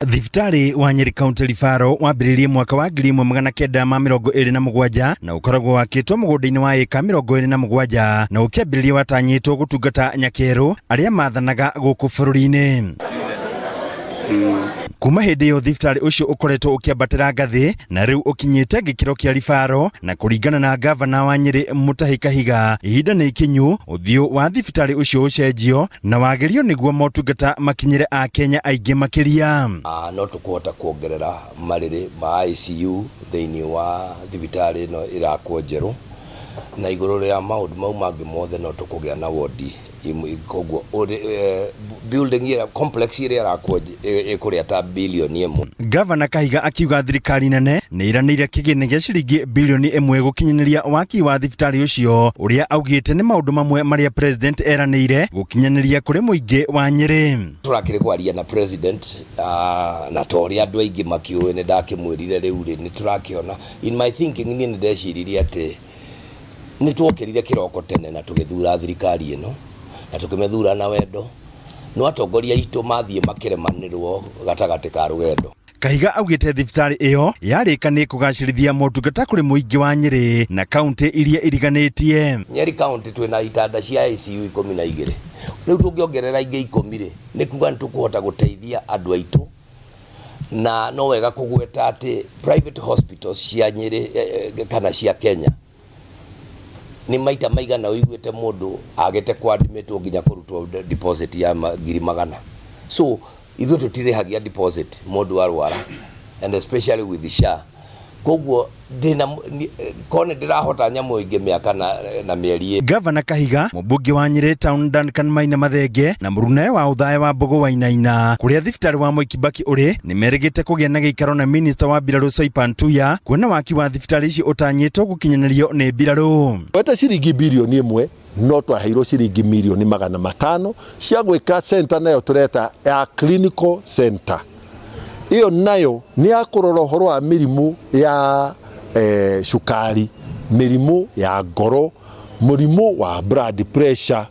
Thibitarĩ wa Nyeri County Referral wambĩrĩirie mwaka wa 1927 na ũkoragwo wakĩtwo mũgũnda-inĩ wa ĩka 27 na ũkĩambĩrĩria watanyĩtwo gũtungata nyakerũ arĩa mathanaga gũkũ bũrũri-inĩ. Kuma hĩndĩ ĩyo thibitarĩ ũcio ũkoretwo ũkĩambatĩra ngathĩ na rĩu ũkinyĩte gĩkĩro kĩa ribaro, na kũringana na ngavana wa Nyĩrĩ Mutahi Kahiga, ihinda nĩ ikinyu ũthiũ wa thibitarĩ ũcio ũcenjio na wagĩrio nĩguo motungata makinyĩre Akenya aingĩ makĩria. No tũkũhota kuongerera marĩrĩ ma ICU thĩinĩ wa thibitarĩ ĩno ĩrakwo njerũ, na igũrũ rĩa maũndũ mau mangĩ mothe no tũkũgĩa na wondi. Koguo building ĩrĩa, complex ĩrĩa ĩrakwo ĩkũrĩa ta bilioni 1. Gavana Kahiga akiuga thirikari nene nĩ ĩranĩire kĩgĩna gĩa ciringi bilioni 1 gũkinyanĩria waki wa thibitarĩ ũcio, ũrĩa augĩte nĩ maũndũ mamwe marĩa president eranĩire gũkinyanĩria kũrĩ mũingĩ wa Nyĩrĩ. Tũrakĩrĩ kwaria na president, na ta ũrĩa andũ aingĩ makĩũĩ, nĩ ndakĩmwĩrire rĩu rĩ nĩ tũrakĩona. In my thinking, niĩ nĩ ndeciririe atĩ nĩ twokĩrire kĩroko tene na tũgĩthura thirikari ĩno na tũkĩmĩthura na wendo, no atongoria aitũ mathiĩ makĩremanĩrwo gatagatĩ ka rũgendo. Kahiga augĩte thibitarĩ ĩyo yarĩka nĩ kũgacĩrithia motungata kũrĩ mũingĩ wa Nyĩrĩ na kaunti iria iriganĩtie. Nyeri County twĩna itanda cia ICU 12. Rĩu tũngĩongerera ingĩ 10 rĩ, nĩ kuga nĩ tũkũhota gũteithia andũ aitũ. Na no wega kũgweta atĩ private hospitals cia Nyĩrĩ kana cia Kenya nĩ maita maigana ũiguĩte mũndũ agĩte kwadmitwo nginya kũrutwo deposit ya 100,000. So ithuĩ tũtirĩhagia deposit mũndũ arwara, and especially with SHA. Koguo ndĩna ko nĩ ndĩrahota nyamũ ĩngĩ mĩaka na mĩeri. Gavana Kahiga, mũmbunge wa Nyĩrĩ Town Duncan Maina Mathenge na mũrunae wa Othaya wa Mbogo Wainaina kũrĩa thibitarĩ wa Mwai Kibaki ũrĩ nĩ merĩgĩte kũgĩa na gĩikaro na minista wa mbirarũ Soipan Tuya kuona waki wa thibitarĩ ici ũtanyĩtwo gũkinyanĩrio nĩ mbirarũ. Wete ciringi bilioni 1, no twaheirwo ciringi milioni 500 cia gwĩka center, nayo tũreta ya clinical center. Ĩyo nayo nĩ ya kũrora ũhoro wa mĩrimũ ya cukari, mĩrimũ ya ngoro, mũrimũ wa blood pressure,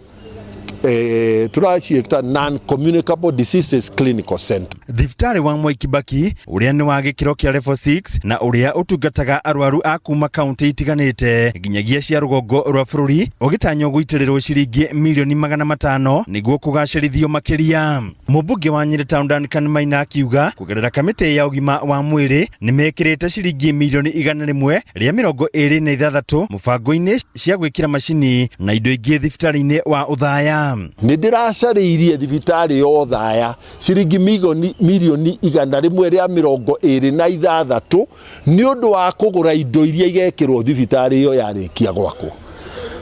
tũraciĩta non communicable diseases clinical center. Thibitarĩ wa Mwai Kibaki ũrĩa nĩ wa gĩkĩro kĩa level 6 na ũrĩa ũtungataga arwaru a kuma kaunti itiganĩte nginyagia cia rũgongo rwa bũrũri ũgĩtanywo gũitĩrĩrwo ciringi milioni 500 nĩguo kũgacĩrithio makĩria. Mũmbunge wa Nyĩrĩ Town Duncan Maina akiuga kũgerera kamĩtĩ ya ũgima wa mwĩrĩ nĩ mekĩrĩte ciringi milioni 126 mũbango-inĩ cia gwĩkĩra macini na indo ingĩ thibitarĩ-inĩ wa Othaya. Nĩ ndĩracarĩirie thibitarĩ ya Othaya ciringi milioni 126 nĩ ũndũ wa kũgũra indo iria igekĩrwo thibitarĩ ĩyo yarĩkia gwakwo,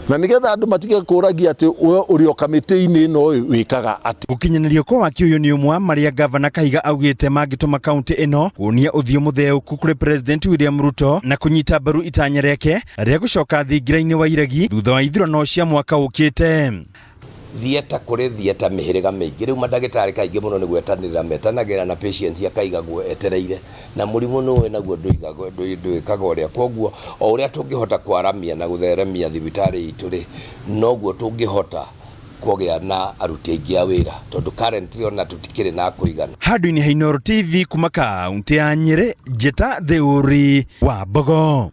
na nĩgetha andũ matige kũragia atĩ we ũrĩ o kamĩtĩ-inĩ ĩno wĩkaga atĩ. Gũkinyanĩrio kwa waki ũyũ nĩ ũmwe wa marĩa Gavana Kahiga augĩte mangĩtũma kaunti ĩno kuonia ũthiũ mũtheũku kũrĩ President William Ruto na kũnyita mbaru itanya rĩake rĩa gũcoka thingira-inĩ wa iregi thutha wa ithurano cia mwaka ũkĩte. Theatre, kũrĩ theatre mĩhĩrĩga mĩingĩ. Rĩu mandagĩtarĩ kaingĩ mũno nĩ gwetanĩrĩra metanagĩra na patients, akaigagwo etereire, na mũrimũ nĩ ũĩ naguo ndwĩkaga ũrĩa. Koguo o ũrĩa tũngĩhota kwaramia na gũtheremia thibitarĩ itũ rĩ, noguo tũngĩhota kũgĩa na aruti aingĩ a wĩra, tondũ currently ona tũtikĩrĩ na kũigana. Handũ-inĩ ha Inooro TV kuma kaunti ya Nyĩrĩ, Njĩta Theuri wa Mbogo.